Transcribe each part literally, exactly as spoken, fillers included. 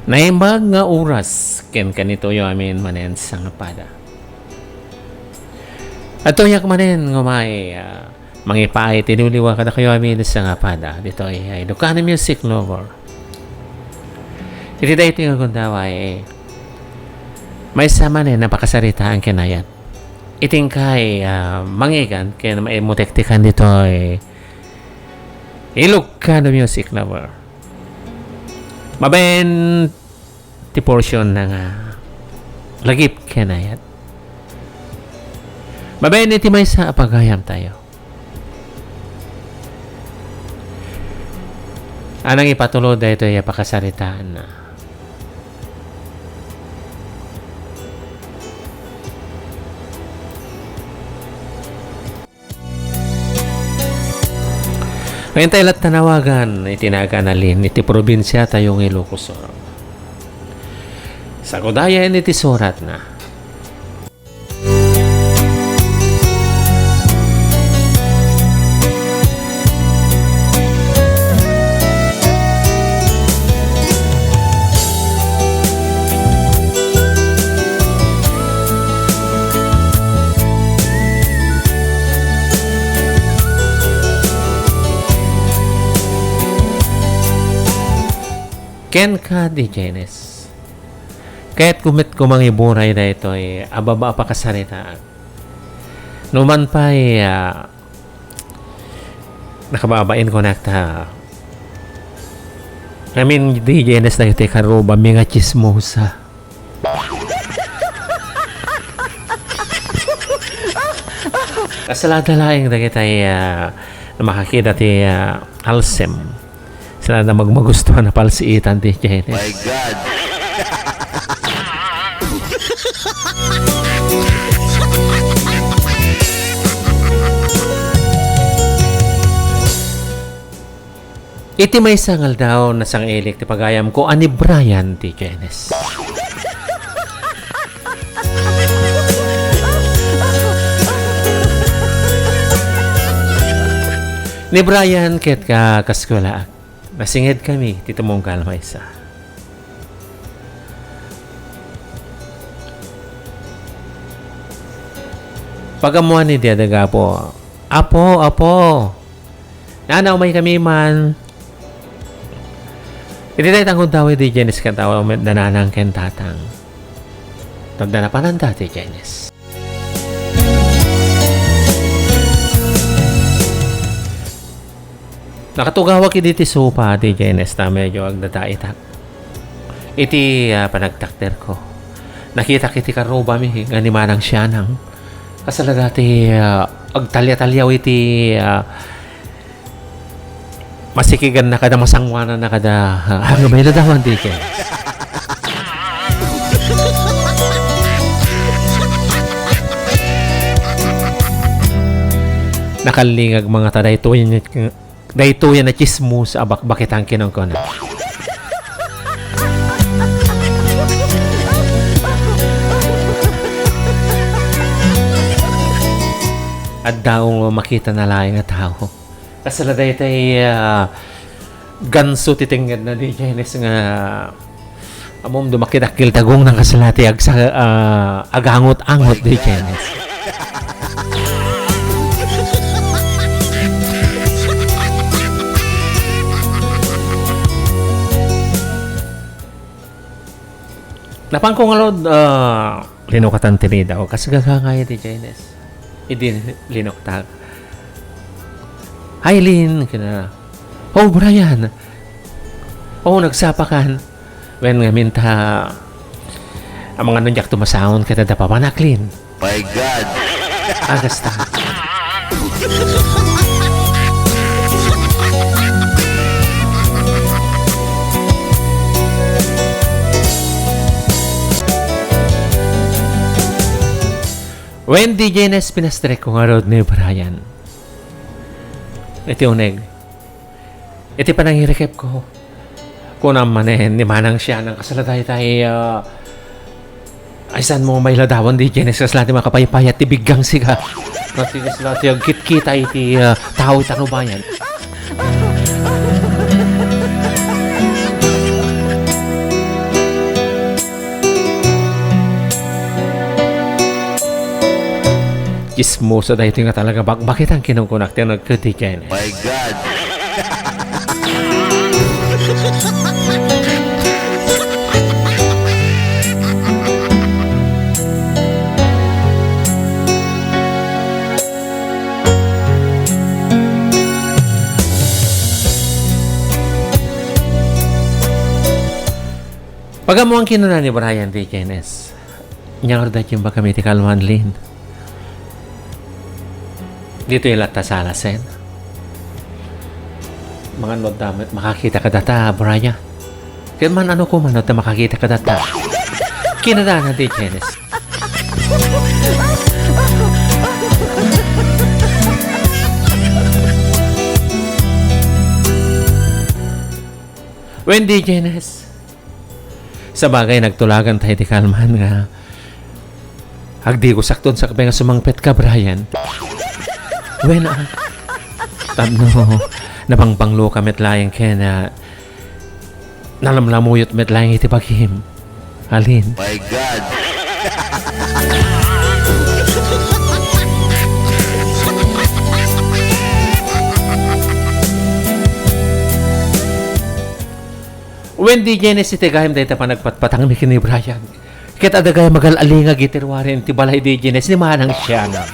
Naimbag nga oras ken kanitoyo amin manen sangapada. Adtoyak manen nga umay, ah, mangipaay ti liwliwa kadakayo amin sangapada. Ditoy ay Ilocano Music Lover. Iti daytoy nga gundaway, maysa manen a pakasaritaan ken ayat. Iti inkay, ah, mangigan ken maimutektekan ditoy Ilocano Music Lover. Mabain ti portion na nga lagip ken ayat. Mabain iti maysa a pagayamtayo. Anang ipatulod daytoy a pakasaritaanna. Ngayon tayo la't tanawagan iti naganalin iti probinsia tayo nga Ilocos Sur. Sagudayan iti suratna. Kenka, DJ Enes. Kayatko met koma nga iburay daytoy a baba a pakasaritaan. Numan pay, ah, nakababain ko na ta. I mean, DJ Enes, dagiti karubami nga chismosa. Kasalada laeng dagiti, ah, makakita ti, ah, Alsem. Saan na magmagustuhan a palsiitan, DJ Enes? My God! Iti maysa nga aldaw, nasangailik ti pagayamko a ni Brian, DJ Enes. Ni Brian ket ka-, kaskwelaak. Nasingedkami ti tumunggal maysa. Pag-ammoan idi a daga, "Apo, apo, apo! Nana, umaykami man." Iti dayta nga gundaway, DJ Enes, ket awan met da nanang ken tatang. Tadda napananda, DJ Enes. Nakatugawak idi ti sopa, DJ Enes, ta medyo agdadaitak. Iti, ah, panagtakderko, nakitak iti karrubami nga ni Manang Sianang. Kasla dati, ah, agtalya-talyaw iti, ah, masikiganna kada masangoananna kada, ah, nga may ladawan, DJ. Nakallingag mangata daytoy, daytoy a chismosa a bakbakitan, kinunkuana. Adda nga makitana laeng a tao. Kasla daytay, ah, ganso ti tengngedna, DJ Enes, nga ammom, dumakidakkel ti agongna, kasla ti agsa-, ah, agangot-angot, DJ Enes. Napanko ngarud, ah, linukatan ti ridaw. Kas gagangay, DJ Enes. Idi linuktak. "Aileen," kinuna. "Oh, Brian." "Oh, nagsapakan." Wen ngamin ta, amangan no diak tumasaon ket adda papanak, Lin. My God! Agasta. Wen, DJ Enes, pinastrekko ngarud ni Brian. Iti uneg. Iti panangirikepko, kunam manen ni Manang Sianang, kasla daytay, ah, ay, saan mo may ladawan, DJ Enes, kasla ti makapaypayat ti biggang sika. Nati kasla ti agkitkita iti, ah, tao iti rubayan. Chismoso daytoy nga talaga, bakbakitan kinunkunak ti nagkadikene. My God! Pagamuan kinuna ni Brian, Deaconess. Nya ngarud, daytoy imbagam iti kalman, Lin. Ditoy latta sa alasen. Mangano adda met makakita kadata, Brian? Ket man-ano koma no adda makakita kadata? Kinunana, Deaconess. Wen, Deaconess. Sabagay, nagtulagan tayo ti kalman nga agdigosakton sakbay nga sumangpetka, Brian. Wen, ah, tapno nabangbangloka met laeng ken, ah, nalamlamuyot met laeng iti bagim. Alin? My God! Wen, Deaconess, iti gayam dayta panagpatpatangmi ken ni Brian. Ket adda gayam agal-alingag iti ruaren ti balay, Deaconess, ni Manang Sianang.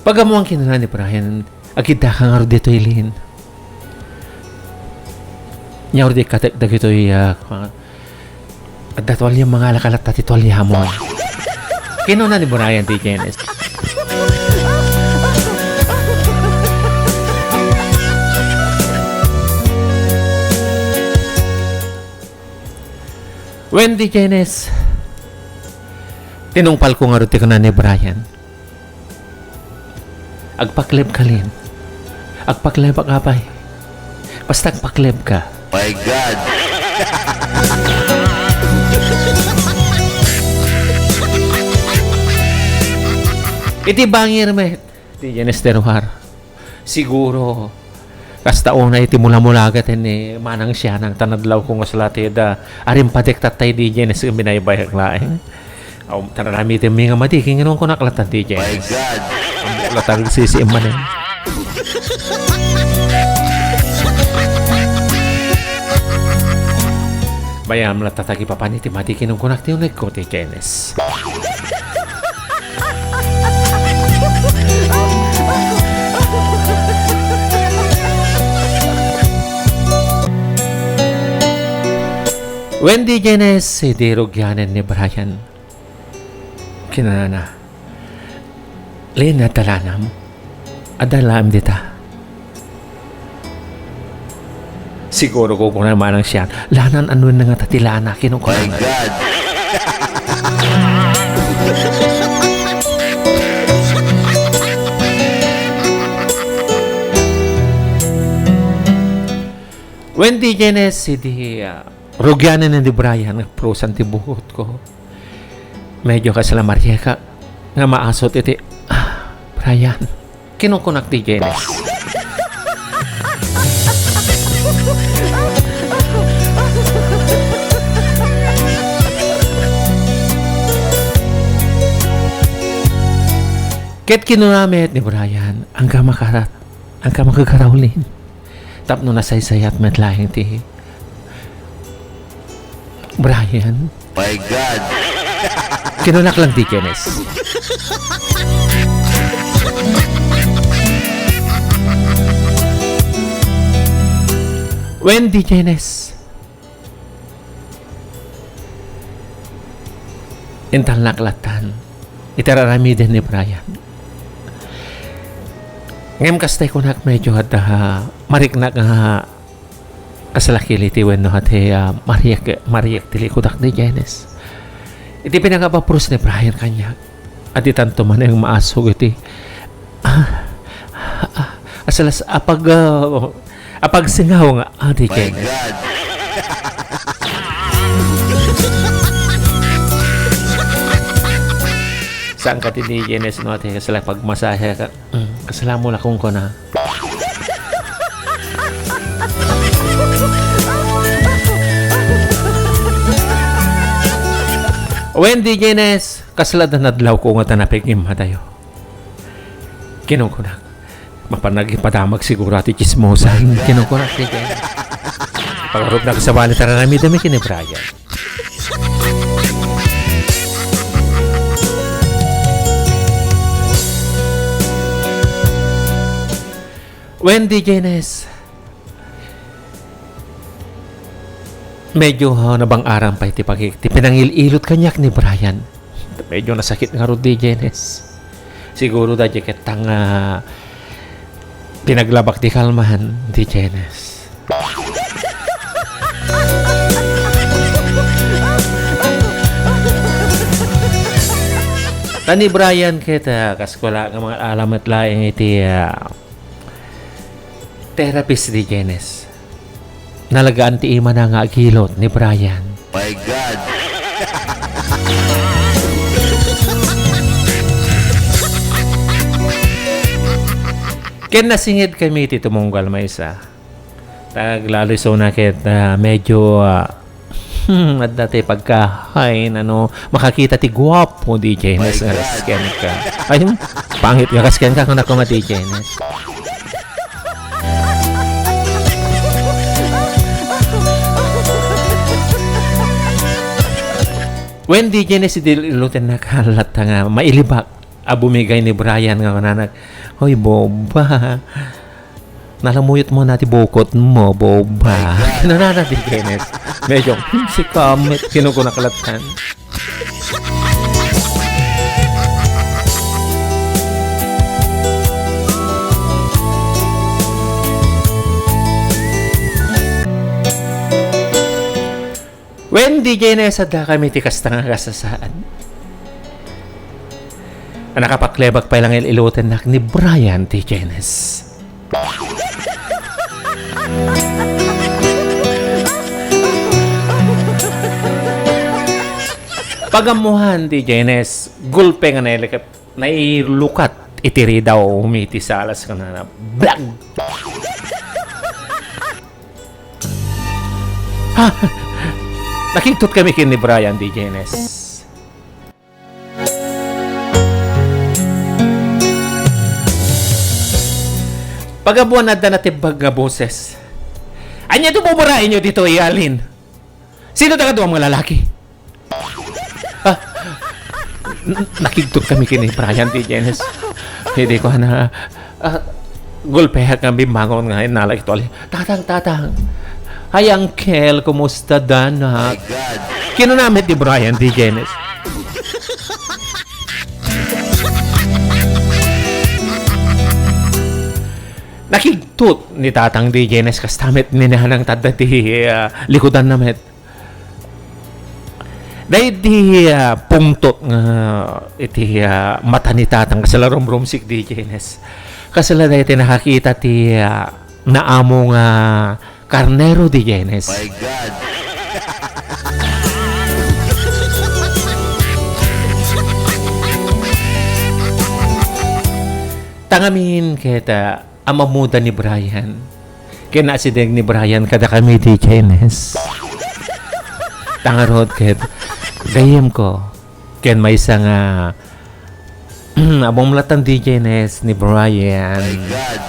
Pagamuan kinuna ni Brian, agiddaka ngarud ditoy, Lin. Nya, uri di katek dagitoy, ah, mga, adda tualyam, mangala ka latta ti tualyamon. Kinuna ni Brian, Deaconess. Wen, Deaconess, tinungpalko ngarud ti kuna ni Brian. Agpaklebka, Lin. Agpaklebak, apay. Basta agpaklebka. My God! Iti bangir met, Deaconess Teruar. Siguro, kasta unay ti mulamulagat ni Manang Sianang, ta nadlawko nga sala ti da arimpatek tattay, Deaconess, binaybayag laeng. Aw, tararamidenmi nga madi, kinunkunak latta, Deaconess. My God! Ammo latta agsisiim manen. Bayam latta tagipapan iti madi, kinunkunak ti unegko, Deaconess. Wen, Deaconess, idi rugianen ni Brian. Kinunana, "Lin, adda lanam? Adda laem dita?" Siguro, kunkuna ni Manang Sian, "Lanan, anuen nga ta ti lana?" kinunkunana. My God! Wen, Deaconess, idi, ah, rugianen ni Brian nga prusan ti buotko. Medyo kasla mariekak nga maasut iti, ah, Brian. Kinunkunak, Deaconess. Ket kinuna met ni Brian, "Angka makarat, angka makagaraw, Lin." Tapno nasaysayat met laeng ti Brian. My God! Kinunak lang, Deaconess. Wen, Deaconess. Intalnak lattan iti aramiden ni Brian. Ngem kasta kunak, medyo adda, ah, mariknak nga kasla kiliti wenno ati, ah, mariek, mariek ti likudak, Deaconess. Iti pinangabapros ni Brian kaniak, adi tanto manen maasug iti, ah, ah, ah, aslas apag, ah, apagsingaw nga, ah, Deaconess. My God! Saan ka ti D J Nes no ati kasla pagmasaya ka? Mm, kasla mo lakong ko na. Wen D J Nes, kasla da nadlaw ko nga tanapig imatayo. Kinungkunak. Mapan nagipadamag siguro ti chismosan. Kinungkunak ti Ken. Pagarup na kasabali taranami dami kini Brian. Wendy Genes. Medyo, ah, nabang-aram pay ti pagi-, ti pinangil-ilot kaniak ni Brian. Medyo nasakit ngarud, D J Nes. Siguro, da, di ket nga pinaglabak ti kalman, D J Nes. Ta ni Brian ket, ah, kas ko la nga mga alamat laeng iti, ah, therapist, D J Nes. Nalagaan ti imana nga agilot ni Brian. My God! Ken nasinged kami ti tumunggal maysa. Taglalo isuna ket, ah, medyo, ah, hmm, adda ti pagkahay, ano, makakita ti guapo, D J Nes, nga kas kenka. Ay, hmm, pangit nga kas kenka, kung ako nga D J Nes. Wen, D J Nes, idi ilutennak latta nga mailibak a bumigay ni Brian nga kunanak, "Hoy, boba, nalamuyot mo na ti bukot mo, boba." Kinunana, D J Nes. Medyo, "Hmm, si Kamit," kinukunak lattan. Wen, D J Nes, adda kami ti kasta nga kasasaan. A nakapaklebak pay lang il-ilutennak ni Brian, D J Nes. Pagammoan, D J Nes, gulpe nga nailikep-, nailukat iti ridaw mi ti salas kunana, blag! Ha? Nakigtot kami ken ni Brian, D J Nes. Pagabuan, adda natibbag nga boses. "Ania ti buburaenyo ditoy, Alin? Sino dakaduam nga lalaki?" Ah, n-, nakigtot kami ken ni Brian, D J Nes. Idi ko na, ah, gulpehak nga bimmangon nga innala ito, ali, "Tatang, tatang. Ay, Uncle, kumusta da, nak?" My God. Kinuna met ni Brian, D J Nes. Nakigtot ni Tatang, D J Nes, kasta met ni Nanang, tadda ti, ah, likudanna met. Daydi, ah, pungtot nga iti, ah, mata ni Tatang, kasla rumrumsik, D J Nes. Kasla daydi nakakita ti, ah, naamo nga karnero, D J Nes. My God! Tangamin ket, ah, amammuda ni Brian. Ken naasideg ni Brian kadakami, D J Nes. Tangarod ket gayyemko. Ken maysa nga abumlatan, D J Nes, ni Brian. My God.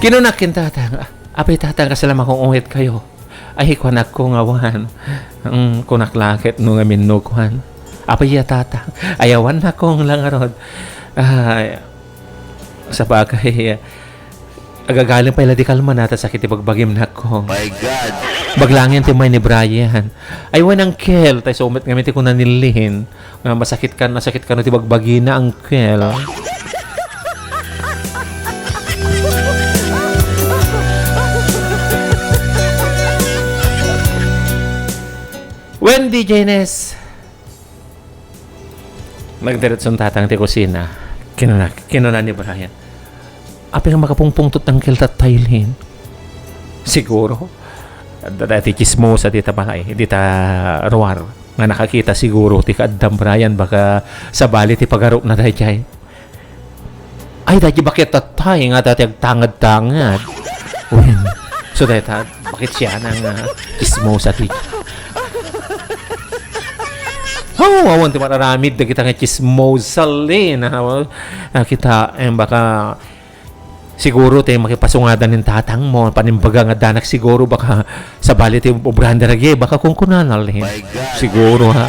Kinuna ken Tatang, "Apay, Tatang, kasla makuungit kayo?" Ay, kunak ko nga awan. Mm, kunak la ket no ngamin no kuan. Apay ya, Tatang? Ay, awan, nakong la ngarud. Ay, sabagay, agagalim pay la di kalman, ta sakit ti bagbagim, nakong. My God! Baglangen ti may ni Brian. Ay, wen, Uncle, tay sumet ngamin ti kuna ni Lin. Nga masakit kan, masakit kano ti bagbagina, Uncle. Wen, D J Nes. Nagdiretson Tatang ti kusina. Kinuna, kinuna ni Brian, "Apay nga makapungpungtot ti angkel tatta, Lin?" Siguro, adda dayta ti tsismosa dita balay, dita ruar. Nga nakakita siguro ti kaaddam Brian, baka sabali ti pagarupna daydiay. Ay, daydiay baket tatta, nga dayta ti agtangad-tangad. Wen, so dayta, baket siya na nga tsismosa ti. Oh, awan ti mararamid dagita nga tsismosa, Lin, ha? Ah, kita, em, baka siguro ti makipasungadan ni tatangmo, panimbaga nga addanak siguro, baka sabali ti obrahan daydiay, baka kunkunana, Lin. My God. Siguro, ha?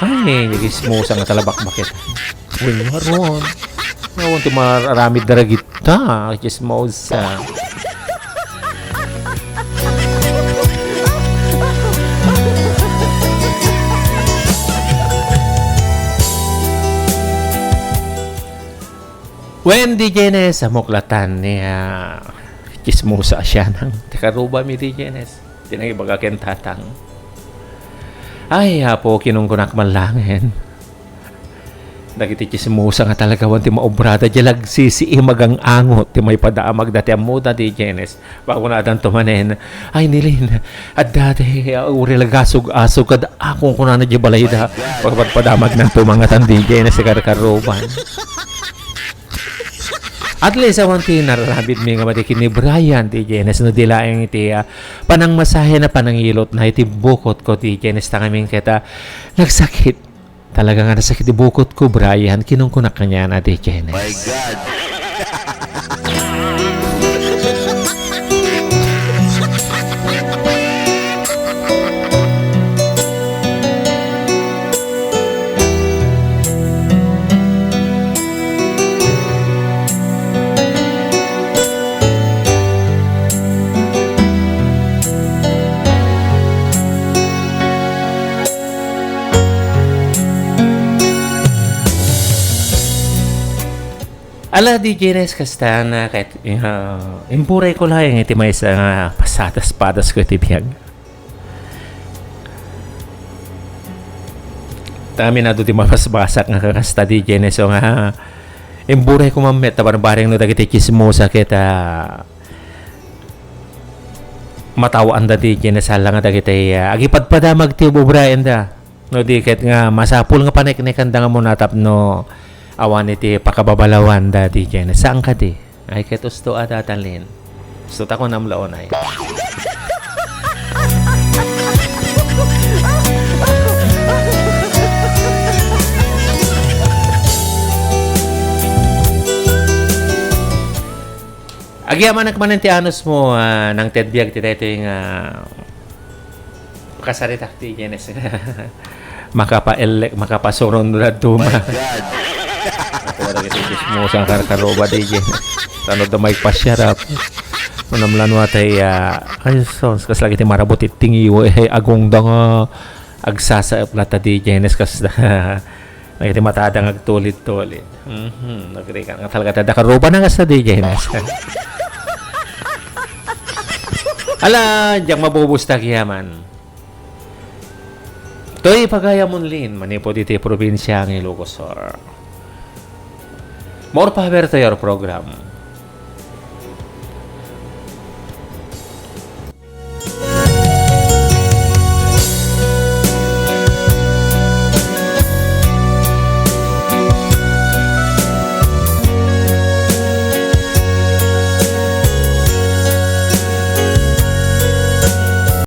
Ay, tsismosa nga talabakbaket. Wen, aron. Awan ti mararamid dagita, tsismosa. Wen, DJ Nes, ammok latan ni, ah, tsismosa a sianang. Ti karubami, DJ Nes. Ti nangibaga ken tatang. Ay, Apo, kinunkunak man laengen. Dagiti tsismosa nga talaga awan ti maobrada, diay agsisiim, agang-angot ti maipadamagda ti ammoda, DJ Nes. Pakunadanto manen, "Ay, ni Lin, adda ti, ah, uray la gasug-asug kad akon kunana diay balayda." Pagpadpadamagnan tumangatan, DJ Nes, ti karkaruban. At least, awan ti nararabidmi nga madi ken ni Brian, DJ Nes, no di laeng iti, ah, panangmasahena, panangilotna iti bukotko, DJ Nes, ta ngamin ket, ah, nagsakit. Talaga nga nasakit ti bukotko, Brian, kinunkunak kaniana, DJ Nes. My God! Ala, DJ Nes, kasta na, ket, ah, imburayko laeng iti maysa nga pasadas-padasko iti biag. Ta amin adu ti mabasbasak nga kakasta, DJ Nes, so nga, imburayko man met, ta barbareng no dagiti tsismosa ket, ah, mataw-anda, DJ Nes, sala nga dagiti, ah, agipadpadamag ti ubraenda. No di ket nga masapul nga paneknekanda nga muna tapno awan iti pakababalawanda, DJ Nes. Saan kadi? Ay, ket usto a datan, Lin. Usto ta kunam la unay. Agyamanak manen ti anusmo, ah, nangted biag ti daytoy nga kasaritak ti Genes. Makapaellek, makapasuron, no dadduma. My God! Ako, dagiti tsismosa nga karkaruba, DJ. Tano da may pasyarap. Manamlanwa tay, ah, ay, sus, kas lagi ti marabut ti tingiw, eh, agongda nga agsasaep la ta, DJ, kas da. Dagiti matada nga agtulid-tulid. Mhm, agree ka. Nga talaga, tada karuba na nga sa, DJ Nas. Ala, diak mabubus ta kiyaman. Toy pagayam unlin, manipud iti probinsya nga Ilocos Sur. More power to your program.